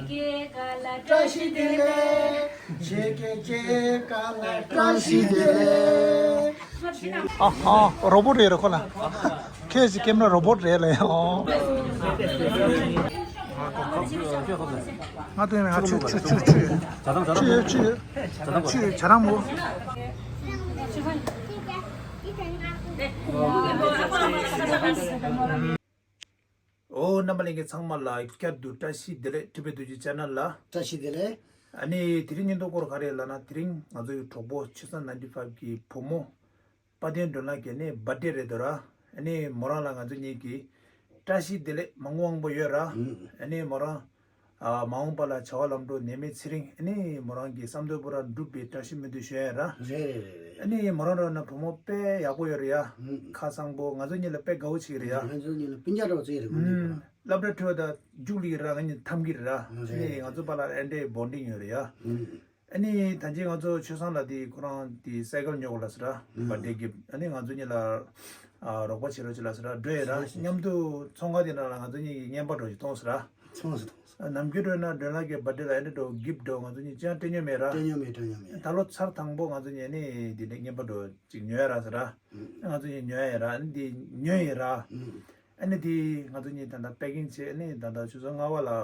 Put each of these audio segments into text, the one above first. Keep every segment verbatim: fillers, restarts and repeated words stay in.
བཀྲ་ཤིས་བདེ་ལེགས། ཁྱེད་ཀྱི་སྐྱེས་སྐར་ལ་བཀྲ་ཤིས་བདེ་ལེགས། ཨ་ཧ། རོ་བོ་ཊི་རེད་ར་ཁོ་ལ། ཁྱེད་ཀྱི་ཀེམ་ར་རོ་བོ་ཊི་རེད་ལ་ཡ། ང་ཏོན་ང་ཆུ་ཆུ་ཆུ་ཆུ་ཆུ་ཡོད་ཆུ་ཡོད་ཆུ་ཡོད་ཇ་རང་མོ། ཨོ་རྣམ་པ་ལྷན་རྒྱས་ཚང་མ་ལ་བསྐྱར་དུ་བཀྲ་ཤིས་བདེ་ལེགས། ཁྲི་པའི་རྡོ་རྗེ་ཆེ་ནལ་ལ། བཀྲ་ཤིས་བདེ་ལེགས། ཨ་ནི་དེ་རིང་བརྙན་ཐུང་སྐོར་ག་རེ་ལབ་ན། དེ་རིང་ང་ཚོ་ཡི་གྲོགས་པོ་ཆོས་བཟང་ninety five གི་བུ་མོ་དཔལ་ལྡན་སྒྲོལ་ལགས་ཀྱི་ནི་བར་ཐི་ཌེ་རེད་འདུག་ར། ཨ་ནི་མོ་རང་ལ་ང་ཚོ་གཉིས་ཀྱིས་བཀྲ་ཤིས་བདེ་ལེགས་མང་པོ་མང་པོ་ཡོད་ར། ཨ་ནི་མོ་རང་ཨ་མ་འོངས་པ་ལ་བྱ་བ་ལམ་འགྲོ་ནད་མེད་ཚེ་རིང་། ཨ་ནི་མོ་རང་གི་བསམ་འདུན་པོ་རང་འགྲུབ་པའི་བཀྲ་ཤིས་སྨོན་འདུན་ཞུ་ཡ་ར། རེད་རེད་རེད་རེད། ཨ་ནི་མོ་རང་ར་ན་བུ་མོ་དཔེ་ཡག་པོ་ཡོད་རེད་ཡ། ཁ་བཟང་པོ། ང་ཚོ་གཉིས་ལ་དཔེ་དགའ་བོ་བྱེད་ཀྱི་རེད་ཡ། ང་ཚོ་གཉིས་ལ་སྤུན་ཀྱག་འདྲ་བོ་བརྩི་ཡི་རེད་ཁོ་གཉིས་ཀ། སློབ་གྲྭ་ཁྲིད་པ་དང་རྒྱུགས་ལི་ར། ང་གཉིས་འཐམ་གྱི་རེད་ར། ཨ་ནི་ང་ཚོ་བར་ལ་ཨེ་འདྲའི་བོན་ཌིང་ཡོད་རེད་ཡ། ཨ་ནི་ད་ཅི་ང་ཚོ་ཆོས་བཟང་ལགས་དེ་ཁོ་རང་དེ་སའི་ཀལ་ཉོ་དགོས་ལབ་ཟེར་ར། བར་ཐི་ཌེ་གི་ཨ་ནི་ང་ཚོ་གཉིས་ལ་ཨ་རོགས་པ་བྱེད་རོགས་བྱེད་ལབ་ཟེར་ར། འགྲོ་ཡི་ར། མཉམ་དུ་ཚོང་ཁང་དེ་ནང་ལ་ང་ཚོ་གཉིས་ཀྱིས་རྔན་པ་འདྲ་བོ་ཞིག་གཏོང་ཟེར་ར། ཚོང་ཟེར་གཏོང་ཟེར། ནམ་རྒྱུན་འགྲོ་ན་སྒྲོལ་ལགས་ཀྱི་བར་ཐི་ཌེ་ལ་ཨེ་འདྲ་འདྲ་བོ་གིཕ་ཊི་འདྲ་བོ་ང་ཚོ་གཉིས་ཅང་སྤྲད་མྱོང་མེད་ར། སྤྲད་མྱོང་མེད། སྤྲད་མྱོང་མེད། ད་ལོ་ཚར་དང་པོ་ང་ཚོ་གཉིས་ནི་དེ་འདྲའི་རྔན་པ་འདྲ་བོ་ཅིག་ཉོས་ར་ཟེར་ར། ང་ཚོ་གཉིས་ཉོས་ཡ་ར། ཨ་ནི་དེ་ཉོས་ཡ་ར། ཨ་ནི་དེ་ང་ཚོ་གཉིས་ད་ལྟ་པེ་ཀིང་བྱས། ཨ་ནི་ད་ལྟ་ཆུ་ཚོད་ལྔ་པ་ལ་ཨ་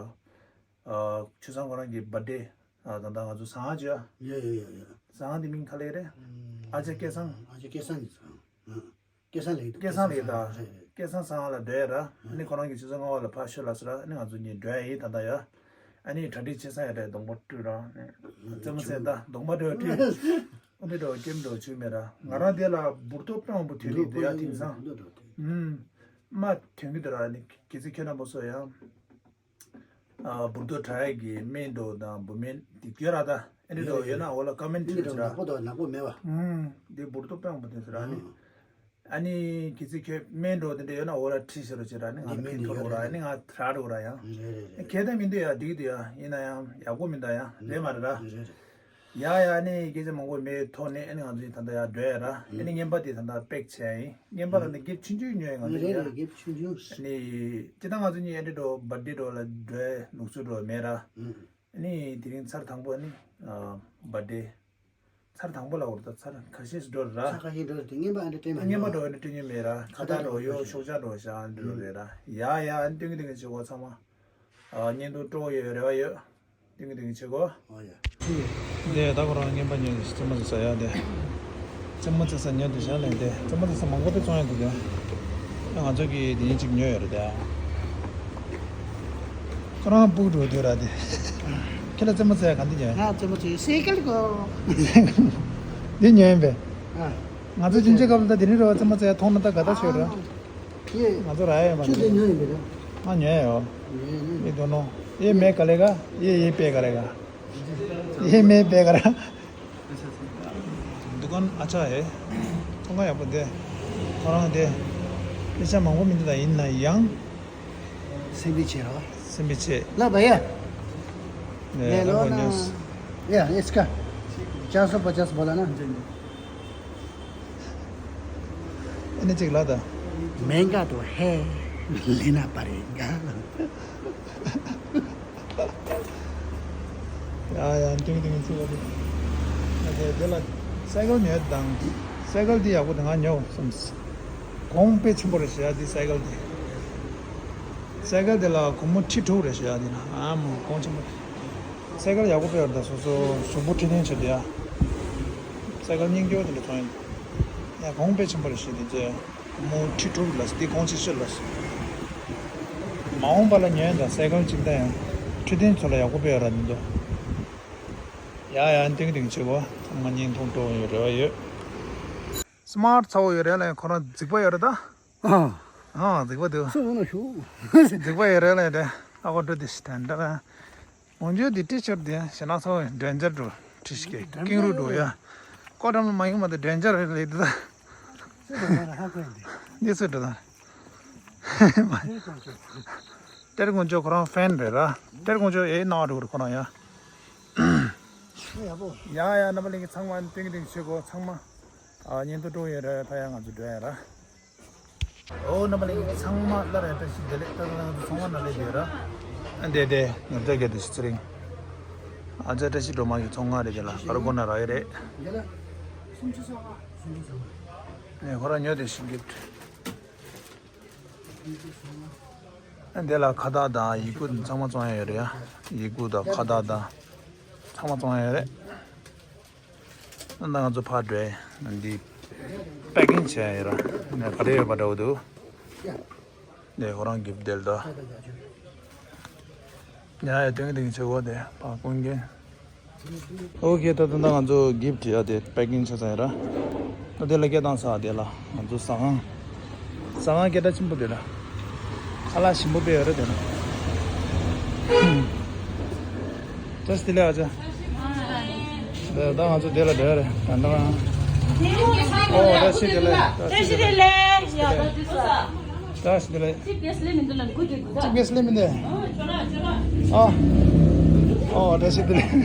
ཆུ་བཟང་ཁོ་རང་གི་བར་ཐི་ཌེ། ཨ་ད་ལྟ་ང་ཚོ་ཟ་ཁང་ཅིག་ཡོད། ཡོད་ཡོད་ཡོད་ཡོད། ཟ་ཁང་དེ་མིང་ག་རེ་རེད། ཨ་ཅག་སྐལ་བཟང་། ཨ་ཅག་སྐལ་བཟང་གི་ཟ་ཁང་། སྐལ་བཟང་ལེགས་འདུག་སྐལ་བཟང་ལེགས་འདུག་རེད་རེད། སྐལ་བཟང་ཟ་ཁང་ལ་འགྲོ་ཡ་ར། ཨ་ནི་ཁོ་རང་གི་ཆུ་ཚོད་ལྔ་པ་ལ་ཕར་ཤོག་ལབ་ཟེར་ར། ཨ་ནི་ང་ཚོ་གཉིས་འགྲོ་ཡ་ཡིན་ད་ལྟ་ཡ། ཨ་ནི་གྲ་སྒྲིག་བྱེད་ས་ཡ་རེད། གདོང་པ་བཀྲུས་ར། རྩེད་མོ་རྩེ། ད་གདོང་པ་འགྲོ་བཀྲུས། ཨ་ནི་འགྲོ་ཀེམ་འགྲོ་བཅུག་མེད་ར། ང་རང་དེ་ལ་འབུར་ཏོ་དཔེ་མང་པོ་ཐོན་ནི་འདུག་ཡ་དེང་སང་། ཨུམ། མ་ཐོན་གི་འདུག་ར། ཨ་ནི་གལ་སྲིད་ཁྱོད་རྣམ་པ་ཚོ་ཡང་ཨ་འབུར་ཏོ་དྲག་ཡ་གི་སྨན་འདྲ་བོ་དང་འབུར་སྨན་དེ་ཡོད་ར། ད་ཨེ་འདྲ་འདྲ་བོ་ཡོད་ན་འོག་ལ་ཀོ་མེན་ཊི་བྲིས་ར། ནག་པོ་དང་ནག་པོ་མེད་པ། ཨུམ། དེ་འབུར་ཏོ་དཔེ་མང་པོ་ཐོན་སོང་ར། ཨ་ནི་ཨ་ནི་གལ་སྲིད་ཁྱོད་སྨན་འདྲ་བོ་དེ་འདྲ་ཡོད་ན་འོག་ལ་བྲིས་ཤོག་རོགས་བྱེད་ར། ཨ་ནི་ང་ལ་ཕན་ཐོགས་རོགས་ར། ཨ་ནི་ང་དྲག་རོགས་ར་ཡང་། རེད་རེད་རེད། གལ་ཏེ་མི་འདུག་ཡ་འགྲིག་འདུག་ཡ། ཡིན་ན་ཡང་ཡག་པོ་མི་འདུག་ཡ། རེད་མ་རེད་ར། རེད་རེད། ཡ་ཡ། ཨ་ནི་སྐད་ཆ་མང་པོ་མེད་ཐོག་ནས། ཨ་ནི་ང་ཚོ་ད་ལྟ་ཡར་འགྲོ་ཡ་ར། ཨ་ནི་རྔན་པ་དེ་ད་ལྟ་པེག་བྱས་ཡིན། རྔན་པ་ལ་ནི་གེབ་ཆུང་ཆུང་ཉོས་ཡིན་ང་ཚོ། རེད་ཡ། རེད། གེབ་ཆུང་ཆུང་། ཨ་ནི་སྤྱིར་བཏང་ང་ཚོ་གཉིས་ཨེ་འདྲ་འདྲ་བོ་བར་ཐི་ཌེ་འདྲ་བོ་ལ་འགྲོ་ཡ་ལུགས་སྲོལ་འདྲ་བོ་མེད་ར། ཨ་ནི་དེ་རིང་ཚར་དང་པོ། ཨ་ནི་ཨ་བར་ཐི་ཌེ་ཚར་དང་པོ་ལ་འོར་ད་ཚར་ཁ་ཤས་སུ་འགྲོ་ར། ཚར་ཁ་ཤས་འགྲོ་ར། དེ་རྔན་པ་ཨེ་འདྲ་སྤྲད་མ་མྱོང་། རྔན་པ་འདྲ་བོ་ཨེ་འདྲ་སྤྲད་མྱོང་མེད་ར། ཁ་བཏགས་འདྲ་བོ་ཡོད། ཤོག་བྱ་འདྲ་བོ་བཞག་འདྲ་བོ་རེད་ར། ཡ་ཡ། ཨ་ནི་སྟོན་གི་སྟོན་གི་བྱེད་དགོས། ཚང་མ་ཨ་བརྙན་ཐུང་སྤྲོ་བོ་ཡོད་རེ་བ་ཡོད། ཏིང་ངེ་ཏིང་ངེ་བྱེད་དགོས། ཨོ་ཡ། དེ་ད་ཁོ་རང་རྔན་པ་ཉོས་ནས་རྩེད་མོ་རྩེ་ས་ཡ་དེ། རྩེད་མོ་རྩེ་ས་ཉོས་དེ་བཞག་ལས་དེ། རྩེད་མོ་རྩེ་ས་མང་པོ་དེ་བཙོང་ཡ་འདུག་དེ། ང་ཚོ་གིས་དེ་ཡིན་གཅིག་ཉོས་ཡོད་རེད་དེ། ཁོ་རང་སྤུག་འགྲོ་དུས་ར་དེ། ཁྱེད་ལ་རྩེད་མོ་རྩེ་ཡ་ག་འདི་ཉོས། ང་རྩེད་མོ་རྩེ་ཡ་སའི་ཀལ་གོ། འདི་ཉོས་ཡིན་པས། ཨ། ང་ཚོ་ཅིན་ཅི་སྐབས་ལ་ད་དེ་རིང་རེ་བ་རྩེད་མོ་རྩེ་ཡ་མཐོང་ན་ད་དགའ་ད་ཤོད་ར། ཨ། ང་ཚོ་ར་ཡ་ཡོད་མ་རེད། ཁྱོད་དེ་ཉོས་ཡིན་པས་ར། ང་ཉོས་ཡོད། ཉོས་ཉོས། ཡེ་དོ་ནོ། ཡེ་མེ་ག་ལེ་ག། ཡེ་ཡེ་པེ་ག་ལེ་ག། ཡེ་མེ་པེ་ག་ར། दुकान अच्छा है། ཚོང་ཁང་ཡག་པོ་འདུག་ཁོ་རང་དེ་ལས་ཤ་མང་པོ་མི་འདུག་ད་ཡིན་ན་ཡང་། སེམས་པའི་ཆེད་རོ། སེམས་པའི་ཆེད། ལ་བ་ཡ། ནས་ལ་ལོ་བ་ན། ཉོས། या, इसका चार सौ पचास बोला ना। ཨ་ནི་གཅིག་ལ་ད། महंगा तो है, लेना पड़ेगा। ཡ་ཡ། ཏིང་ཏིང་ཚུགས་པ་དེ། ཨ་དེ་དེ་ལ་སའི་ཀལ་ཉོས་དང་། སའི་ཀལ་དེ་ཡག་པོ་དེ་ང་ཉོ་བསམ། གོང་དཔེ་ཆེན་པོ་རེད་ཤག་དེ་སའི་ཀལ་དེ། སའི་ཀལ་དེ་ལ་སྒོར་མོ་ཁྲི་དྲུག་རེད་ཤག་དེ་ན། ཨ་མོ་གོང་ཆེན་པོ། སའི་ཀལ་ཡག་པོ་དཔེ་ཡོད་ད། སོ་སོ་གཟུགས་པོ་འཕྲོད་བསྟེན་བྱེད་དུ་ཡ། སའི་ཀལ་རྙིང་སྐྱོ་དེ་འདྲ་ཚོང་ཡིན། ཡ་གོང་དཔེ་ཆེན་པོ་རེད་ཤག་དེ་ཚོ། མོ་ཁྲི་དྲུག་ལ་སྟེ་གོང་ཆེ་ཤོས་ལ། མ་འོངས་པ་ལ་ཉོས་དང་སའི་ཀལ་གཅིག་ད་ཡང་འཕྲོད་བསྟེན་ཚོ་ལ་ཡག་པོ་དཔེ་ཡོད་ར་འདི་ཚོ། ཡ་ཡ། ཏིང་ཏིང་བྱེད་དགོས། ཚང་མ་བརྙན་ཐུང་སྤྲོ་ཡོད་རེ་བ་ཡོད། སི་མ་ཊི་ཚ་བོ་ཡོད་རེད་ལ། ཁོ་རང་རྫིག་པ་ཡོད་རེད་ད། ཨ། ཨ་རྫིག་པ་འདུག་སུ་འོང་ན་ཞུ། རྫིག་པ་ཡོད་རེད་ལ་དེ། ཨ་ཁོ་འགྲོ་དེ་ཤི་དན་ད་ར། འོན་ཀྱང་འདི་ཏི་ཤར་ཊི་དེ་ཞེ་ན་ཚ་བོ་ཌེན་ཇར་འགྲོ། ཁྲིས་ཀྱི་ཀེང་རུ་འགྲོ་ཡ། ཀོ་ཏམ་མ་ཡོང་མ་དེ་ཌེན་ཇར་རེད་ལེ་དེ་ད། འདི་སུ་འགྲོ་ད། ཏེར་ཀོང་ཇོ་ཁོ་རང་ཕེན་རེད་ར། ཏེར་ཀོང་ཇོ་ཨེ་ནང་འགྲོ་རེད་ཁོ་རང་ཡ། ཡ་ཡ། རྣམ་པ་ལྷན་རྒྱས་ཚང་མ་ཏིང་ཏིང་བྱེད་དགོས། ཚང་མ་ཨ་བརྙན་ཐུང་སྤྲོ་ཡོད་ར། ཕ་ཡ་ང་ཚོ་འགྲོ་ཡ་ར། ཨོ་རྣམ་པ་ལྷན་རྒྱས་ཚང་མ་སླར་ཡང་བཀྲ་ཤིས་བདེ་ལེགས། ད་ལྟ་ང་ཚོ་ཚོང་ཁང་ནང་སླེབས་ཡོད་ར། ཨ་དེ་དེ་ཉོ་ཚོང་གི་དེ་ཚེ་རིང་། ཨ་ཅག་བཀྲ་ཤིས་སྒྲོལ་མ་གི་ཚོང་ཁང་རེད། དེ་ལ་ག་རེ་དགོས་ན་རག་གི་རེད། ཨེ་ཁོ་རང་ཉོ་དེ་ཤི་གི། ཨ་དེ་ལ་ཁ་བཏགས་དང་ཡི་གུ་ཚང་མ་བཙོང་ཡ་ཡོད་རེད་ཡ། ཡི་གུ་དང་ཁ་བཏགས་དང་ཚང་མ་བཙོང་ཡ་ཡོད་རེད། ད་ང་ཚོ་ཕར་འགྲོ། འདི་པེ་ཀིང་བྱས་ཡོད་ར། ནས་ག་རེ་ཡོད་པ་འདྲ་བོ་འདུག་འདི་ཁོ་རང་གི་དེ་ལ་ད། ཉ་ཡ་ཏིང་ཏིང་བྱེད་གོ་དེ་ཕར་ཀུན་མཁྱེན། ཨོ་ཁེ། ད་ད་ད་ང་ཚོ་གིབ་ཡ་དེ་པེ་ཀིང་བྱས་ཚར་ཡོད་ར། ད་དེ་ལ་སྐད་བཏང་ས་དེ་ལ་ང་ཚོ་ཟ་ཁང་། ཟ་ཁང་སྐད་གྲགས་ཆེན་པོ་དེ་ལ། ཁ་ལག་ཞིམ་པོ་དཔེ་ཡོད་རེད་དེ་ལ། བཀྲ་ཤིས་བདེ་ལེགས་ཨ་ཅག་ད་ད་ང་ཚོ་དེ་ལ་འགྲོ་ཡ་རེད་ད་ད། ཨོ་བཀྲ་ཤིས་བདེ་ལེགས། བཀྲ་ཤིས་བདེ་ལེགས། བཀྲ་ཤིས་བདེ་ལེགས། གཅིག་པས་སླེབས་མི་འདུག་ལ་འགུ་འདུག་གཅིག་པས་སླེབས་མི་འདུག་ཨ། ཨོ་བཀྲ་ཤིས་བདེ་ལེགས།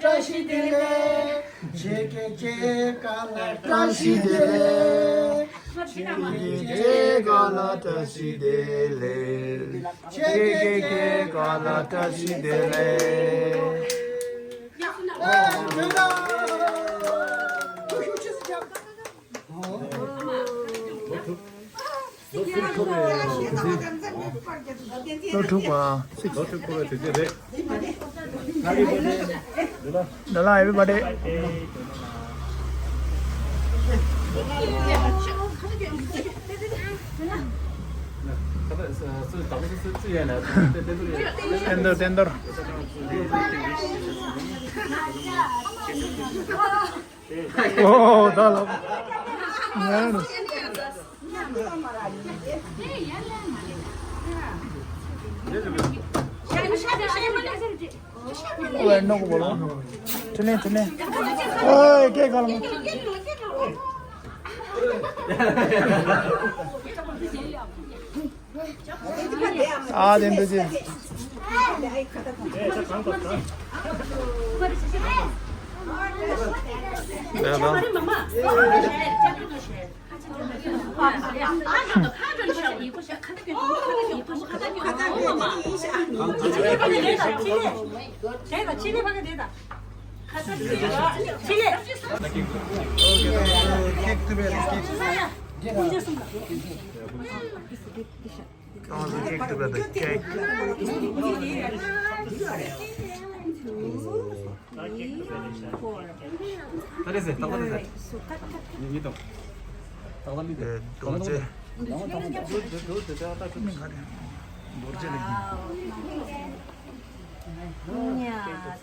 བཀྲ་ཤིས་བདེ་ལེགས། ཁྱེད་ཀྱི་སྐྱེས་སྐར་ལ་བཀྲ་ཤིས་བདེ་ལེགས། ཁྱེད་ཀྱི་སྐྱེས་སྐར་ལ་བཀྲ་ཤིས་བདེ་ལེགས། ཁྱེད་ཀྱི་སྐྱེས་སྐར་ལ་བཀྲ་ཤིས་བདེ་ལེགས། ལོ་དྲུག་པ། ལོ་དྲུག་པ་དེ་རེད། ལ་ལ་everybody། བསྟན་རྡོར་བསྟན་རྡོར། ཨོ་ད་ལ། ཉན། ཨོ་ནོ་གོ་བོ་ལོ། ཐུན་ལེན་ཐུན་ལེན། ཨོ་ཀེ་ག་ལ། ཨ་དེ་འདུག་ཅེས། ལས་དང་། ཁྱེད་ཀྱི་ཁྱེད་ཀྱི་ཁྱེད་ཀྱི་ཁྱེད་ཀྱི་ཁྱེད་ཀྱི་ཁྱེད་ཀྱི། ཁྱེད་ཀྱི་ཁྱེད་ཀྱི་ཁྱེད་ཀྱི། ད་རེས་ཟེར་ཏག་ཏག་རེད་ཟེར། མི་མི་གཏོང་། ཏག་ཏག་མི་གཏོང་། གཏོང་ཅེས། མི་ག་རེ། རྡོ་རྗེ་ལ་ཡིན། ཉ་ད་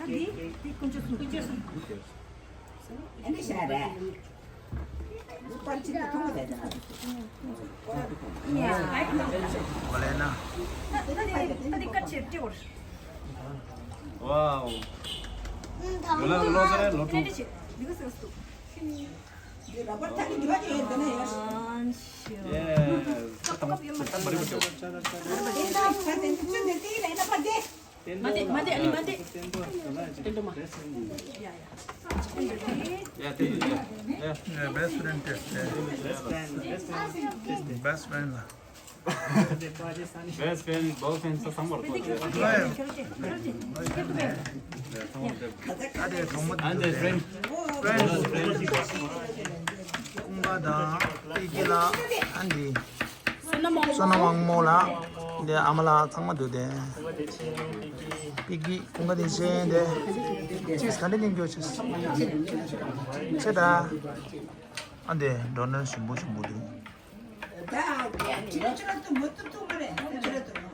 འདི་འདི་དཀོན་མཆོག་གསུམ་དཀོན་མཆོག་གསུམ། ཨ་ནི་ཤ་རེད། Wow. Lo lo lo lo tu. Yes. Mate, mate, ali mate. Tendo ma. Yeah, yeah. Yeah, tendo, yeah. Yeah. Yeah, best friend test. Yeah. Best friend, best friend. Best friend la. Best friend, boyfriend, so some more. Yeah, yeah. And the friend. Friend. ཀུན་དགའ་དང་པི་ཀི་ལ་ཨན་ཌི། བསོད་ནམས་དབང་མོ་ལགས། འདི་ཨ་མ་ལགས་ཚང་མ་འདུག་སྟེ། པི་ཀི་ཀུན་དགའ་བདེ་ཆེན་དེ། ཅིས་ག་འདྲ་ཉན་རྒྱུ་ཆེ། ཆེ་ད། ཨ་འདི་འགྲོ་ན་ཞིམ་པོ་ཞིམ་པོ་འདུག་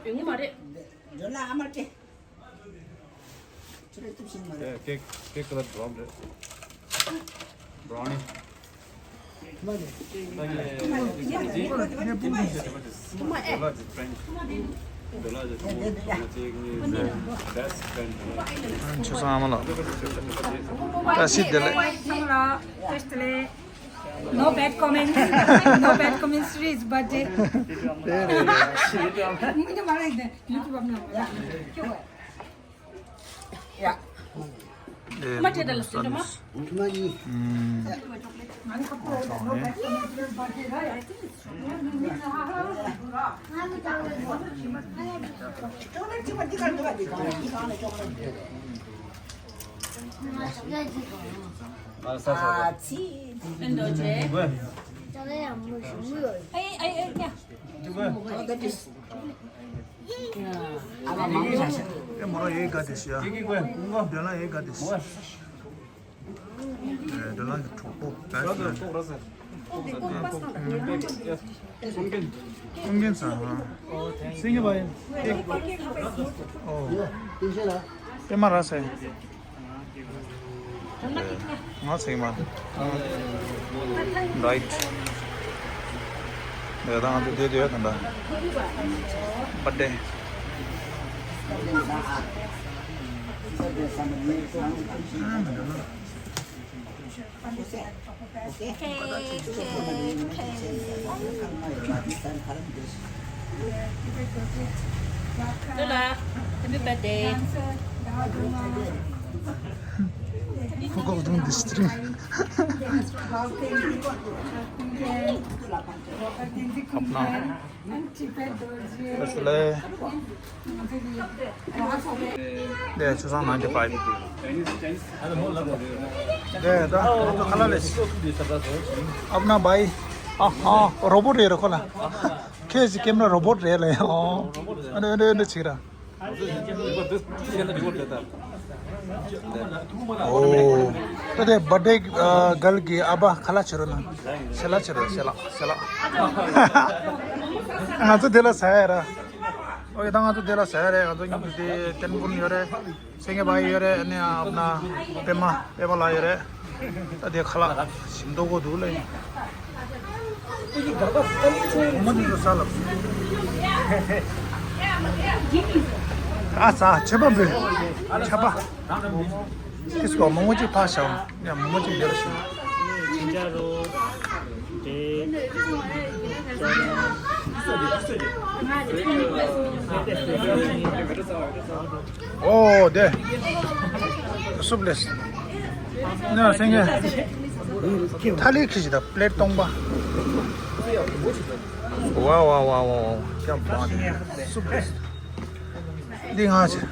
ཡོང་གི་མ་རེད། ཀེག་ཀེག་ཀ་ལར་བྷ་རའུན་རེད། བྷ་རའུ་ནི། ཆོས་སང་ཨ་མ་ལགས། བཀྲ་ཤིས་བདེ་ལེགས། བཀྲ་ཤིས་བདེ་ལེགས། No bad comments. No bad comments, please, but, uh, yeah. ཨེ། མ་སྤྲད་ད་ལ་སྲིད་མ། ཨུམ། ཨེ་མོ་རང་ཡའི་དགའ་དེ་ཤི་ཡ། འདོད་ལ་ཡའི་དགའ་དེ་ཤི་ཡ། འདོད་ལ་གི་གྲོགས་པོ་བེ་སི་ལེན། ཀུན་མཁྱེན་ཚང་། སེང་གེ་བ་ཡིན། ཨོ། པད་མ་ར་སེ། ང་ཚེགས་མ། རའིཊ། འདི་དང་འདི་དེ་དེ་ད་ལྟ། བར་ཌེ། Lola, happy birthday. Forgot the district. Apna. That's the ལས། ཆུ་སྲང་ninety five། དེ་ད་ང་ཚོ་ཁ་ལག་ལས། ཨབ་ན་བྷའི། ཨ་ཧ། རོ་བོ་ཊི་རེད་ར་ཁོ་ལ། ཁྱེད་ཀྱི་ཀེམ་ར་རོ་བོ་ཊི་རེད་ལ་ཡ། ཨོ། ཨ་འདྲ་ཨ་འདྲ་ཨ་འདྲ་བྱེད་ར། ཨོ། ད་དེ་བར་ཌེ་གལ་གྱི་ཨ་ཕ་ཁ་ལག་བྱེད་རོགས་གནང་། ཞལ་ལག་བྱེད་རོགས། ཞལ་ལག་ཞལ་ལག་ང་ཚོ་དེ་ལ་ཟ་ཡ་ར། ཨོ་ཡ། ད་ང་ཚོ་དེ་ལ་ཟ་ཡ་རེད། ང་ཚོ་མཉམ་དུ་དེ་ཏན་ཀུན་ཡོད་རེད། སེང་གེ་བ་ཡོད་རེད། ཨ་ནི་ཨ་ཕ་པད་མ་པད་མ་ལགས་ཡོད་རེད། ད་དེ་ཁ་ལག་ཞིམ་མདོག་པོ་འདུག་ལ་ཡིན། བུ་མོ་འདི་ཚོ་ས་ལབ། ཨ་ཙ་ཆད་པ་འབུལ། ཆད་པ། ཏིས་ཀོ་མོག་མོག་ཅིག་ཕར་བཞག་ཡ། མོག་མོག་ཅིག་འདིར་བཞག་ཨོ་དེ། སུབ་ལེས། ན་སེང་གེ། ཐ་ལི་ཁི་ཞིག་དང་པླེ་ཊི་སྟོང་པ། ཝ་ཝ་ཝ་ཝ་ཝ། ཀྱང་མ་དེ་སུབ་ལེས། འདི་ང་ཆེ།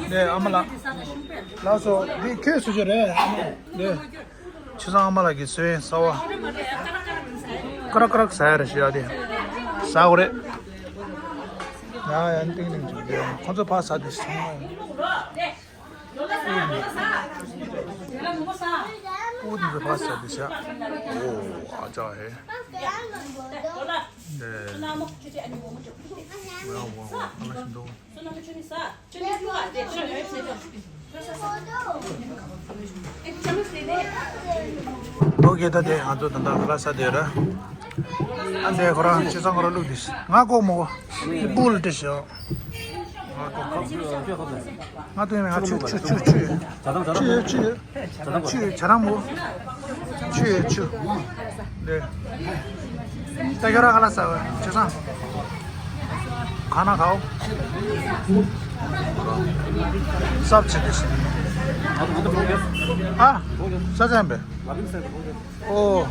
འདི་ཨ་མ་ལགས། ལགས་སོ། འདི་ཁྱོད་སུ་ཆེ་རེད། འདི། ཆུ་སྲང་ཨ་མ་ལགས་ཀྱི་སོན་གསར་བ། ཀ་རག་ཀ་རག་ཟ་ཡ་རེད་ཤི་ཡ་དེ། ཟ་དགོས་རེད། ཡ་ཡ་ཏིང་ཏིང་ཅིག་དེ་ཁོ་ཚོ་ཕར་ཟ་དེ་ཚང་མ་ཡིན། ཨུ་དེ་ཚོ་ཕར་ཟ་དེ་ཤ། ཨོ་ཨ་ཅག་ཧེ། དེ། ཝ་ཝ་ཝ་ཨ་ལ་ཤིན་ཏོ། ཨོ་ཁེ། ད་དེ་ང་ཚོ་ད་ལྟ་ཁ་ལག་ཟ་བསྡད་ཡོད་ར། ཨ་འདས་ཁོ་རང་ཆུ་ཚང་ཁོ་རང་བླུགས་དེ་ང་ལྐོག་མོ་གོ་སྤུ་ལ་བྲིས་ཤོག་ང་ལྐོག་ང་ལྟོས་མེད་ང་ཆུ་ཆུ་ཆུ་ཆུ་ཆུ་ཆུ། ཆུ་ཇ་རང་མོ། ཆུ་ཆུ། ལེ། ད་ཁྱོད་རང་ཁ་ལག་ཟ་བས་ཇ་སང་། གང་ན་གའོ། སབ་ཆེ་དེ་ཤི། ཨ། ས་ཚན་པས། ཨོ།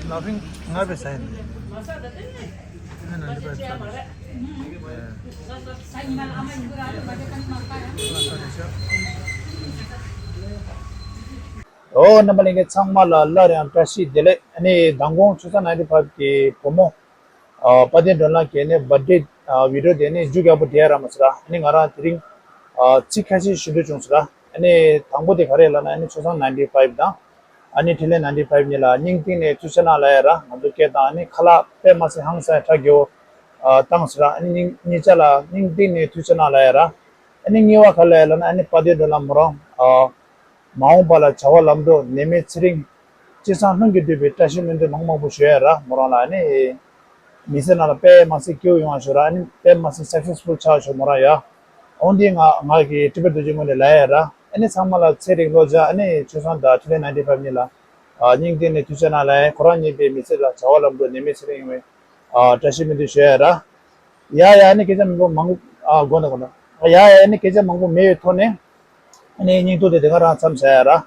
ལ་ཕིང་ང་བས་ཟ་ཡིན། ཨ་ན་འདི་པས་ཟ་ཡིན། ཨོ། རྣམ་པ་ལྷན་རྒྱས་ཚང་མ་ལ་སླར་ཡང་བཀྲ་ཤིས་བདེ་ལེགས། ཨ་ནི་མདང་དགོང་ཆུ་ཚོད་ninety five གི་བུ་མོ། ཨ། དཔལ་ལྡན་སྒྲོལ་ལགས་ཀྱི་ནི་བར་ཌེ། ཨ། བི་ཌི་ཡོ་དེ་ནི་མཇུག་ཡག་པོ་བསྒྲིལ་ཡ་ར་མ་ཟེར་ར། ཨ་ནི་ང་རང་དེ་རིང་། ཨ། ཚིག་ཁ་ཤས་ཞུ་འདོད་བྱུང་ཟེར་ར། ཨ་ནི་དང་པོ་དེ་ག་རེ་ལབ་ན། ཨ་ནི་ཆུ་ཚང་ninety five དང་། ཨ་ནི་འཕྲིན་ལས་ninety five གཉིས་ལ་སྙིང་གཏིང་ནས་ཐུགས་རྗེ་གནང་ལབ་ཡ་ར། ང་ཚོ་སྐད་དང་ཨ་ནི་ཁ་ལག་དཔེ་མ་སྲིད་ཧང་སང་ཡ་ཁྲ་རྒྱལ་བོ། ཨ། བཏང་ཟེར་ར། ཨ་ནི་གཉིས་གཉིས་ཆ་ལ་སྙིང་གཏིང་ནས་ཐུགས་རྗེ་གནང་ལབ་ཡ་ར། ཨ་ནི་གཉིས་པ་ག་རེ་ལབ་ན། ཨ་ནི་དཔལ་ལྡན་སྒྲོལ་ལགས་མོ་རང་། ཨ། མ་འོངས་པ་ལ་བྱ་བ་ལམ་འགྲོ་ནད་མེད་ཚེ་རིང་། ཅི་བསམ་ལྷུན་གྱིས་འགྲུབ་པའི་བཀྲ་ཤིས་སྨོན་འདུན་མང་མང་པོ་ཞུ་ཡ་ར། མོ་རང་ལ་ཨ་ནི་མི་ཚེ་ནང་ལ་དཔེ་མ་སྲིད་སྐྱིད་པོ་ཡོང་བ་ཞུ་ར། ཨ་ནི་དཔེ་མ་སྲིད་སག་སེ་སི་ཕུལ་ཆགས་ཞུ་མོ་རང་ཡ། འོན་ཏེ་ང་ང་གི་ཊི་བེཊ་རྡོ་རྗེ་ངོས་ནས་ལབ་ཡ་ར། ཨ་ནི་ཚང་མ་ལ་ཚེ་རིང་བློ་འཇགས། ཨ་ནི་ཆོས་བཟང་དང་འཕྲིན་ལས་ནའིན་ཊི་ཕའིབ་གཉིས་ལ་ཨ་སྙིང་གཏིང་ནས་ཐུགས་རྗེ་གནང་ལབ་ཡ། ཁོ་རང་གཉིས་པོའི་མི་ཚེ་ལ་བྱ་བ་ལམ་འགྲོ་ནད་མེད་ཚེ་རིང་ཡོང་བའི་ཨ་བཀྲ་ཤིས་སྨོན་འདུན་ཞུ་ཡ་ར། ཡ་ཡ། ཨ་ནི་སྐད་ཆ་མང་པོ་མང་ཨ་དགོངས་དག་དགོངས་དག་ཡ་ཡ། ཨ་ནི་སྐད་ཆ་མང་པོ་མེད་པའི་ཐོག་ནས། ཨ་ནི་བརྙན་ཐུང་དེ་དེ་ག་རང་མཚམས་བཞག་ཡ་ར། ཨ་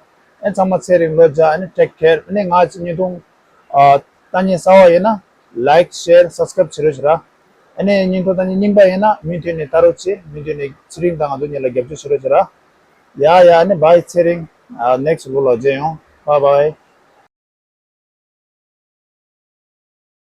ནི་ཚང་མ་ཚེ་རིང་ལོ་བརྒྱ། ཨ་ནི་take care། ཨ་ནི་ང་ཚོ་བརྙན་ཐུང་ཨ་ལྟ་མཁན་གསར་པ་ཡིན་ན་like, share, subscribe བྱེད་རོགས་བྱེད་ར། ཨ་ནི་བརྙན་ཐུང་ལྟ་མཁན་རྙིང་པ་ཡིན་ན་མུ་མཐུད་ནས་ལྟ་རོགས་བྱེད། མུ་མཐུད་ནས་ཚེ་རིང་དང་ང་ཚོ་གཉིས་ལ་རྒྱབ་སྐྱོར་བྱེད་རོགས་བྱེད་ར། ཡ་ཡ། ཨ་ནི་bye ཚེ་རིང་། next vlog ལ་མཇལ་ཡོང་། Bye bye.